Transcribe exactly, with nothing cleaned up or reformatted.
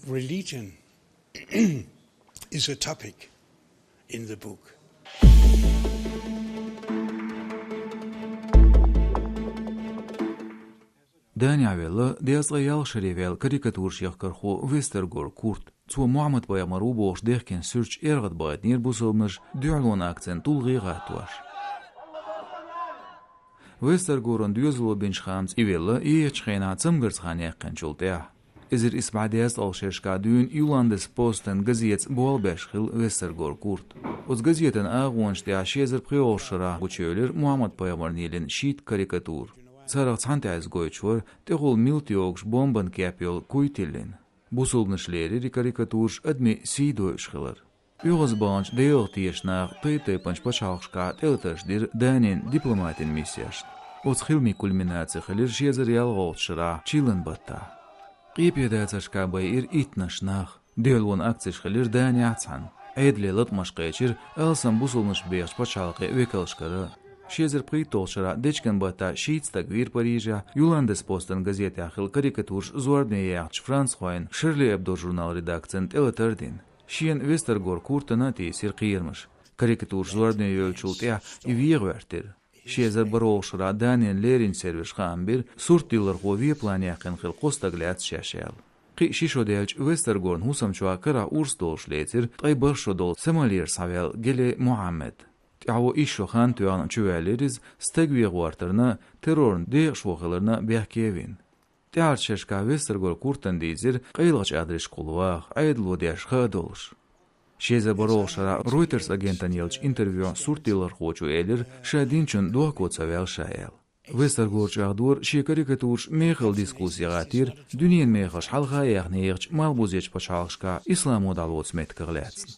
Religion is a topic in the book. Данехь велла, дезткъе ялх шаре ваьлла карикатураш яхкархо Вестергор Курт. Цо Мухьаммад-пайхамар ву бохуш дехкина суьрташ эргӀадбахийтинера бусалбанаш дуьхьалонан акцен тулгӀе а гӀаттош. Вестергоран доьзало бинчу хаамца и велла, ехачу хенахь цамгарца хан яьккхинчул тӀаьхьа. Эзар исс бӀе дезткъалгӀа шерашкахь дуьйна Юландес Постен газетаца болх беш хилла Вестергор Курт. Оцу газетан агӀонаш тӀехь ши эзар пхоьалгӀачу шарахь гучуевлира Мухьаммад-пайхамарна йиллина шийтта карикатура. Царах цхьана тӀехь иза гойтуш вара тӀехула милта йогуш бомбан кеп йолу куй тиллина. Бусалбанаш лерира и карикатураш адамийн сий дойуш хилар. ОьгӀазбаханчу Делах тешачу наха тайп-тайпанчу пачхьалкхашкахь тӀелатарш дира Данин дипломатин миссешна. Оцу хиламийн кульминаци хилира ши эзар ялхалгӀачу шарахь чиллан баттахь. Къепедацаршкахь байира иттанаш нах. Дуьхьалонан акцеш хилира Данехь цхьаьна. Ӏедале латкъамаш кхечира алсам бусалбанаш бехачу пачхьалкхийн векалшкара. Ши эзар пхийтталгӀачу шарахь дечкен баттахь шийтта стаг вийра Парижехь, Юландес Постан газетехь хилла карикатураш зорбане яьхначу францхойн Шарли Эбдо журнал редакцина тӀелатар а дина. Шена Вестергор Куртана а тийсира кхерамаш. Карикатураш зорбане йолчул тӀаьхьа и веха гӀоьртира. Ши эзар бархӀалгӀачу шарахь Данин леринчу сервисаша хаам бира, суртдиллархо вепла яьккхина хилла кхо стаг лаьцна шаьш аьлла. Кхин а ши шо даьлча, Вестергоран хӀусам чохь карахь урс долуш лецира ткъе бархӀ шо долу Сомалера схьаваьлла Гелей Мухьаммед. ТӀаьхьо исс шо хан тоьхна чуваьллира иза, стаг веха гӀортарна, террорна декъашхо хиларна бехке а вина. ТӀаьхьарчу шерашкахь Вестергор Куртана дийцира къайлахчу адресашкахула ваха, Ӏедало деш хаа долуш. Ши эзар бархӀалгӀачу шарахь Reuters агентана еллачу интервьюхь суртдиллархочо элира, ша динчунна дохко ца ваьлла ша аьлла. Вестергор чӀагӀдора, шен карикатураш мехала дискуссица гӀаттийра дуьненан мехаллаш хьалха а яьхна ехачу малхбузечу пачхьалкхашкахь исламо дӀалоцу меттигах лаьцна.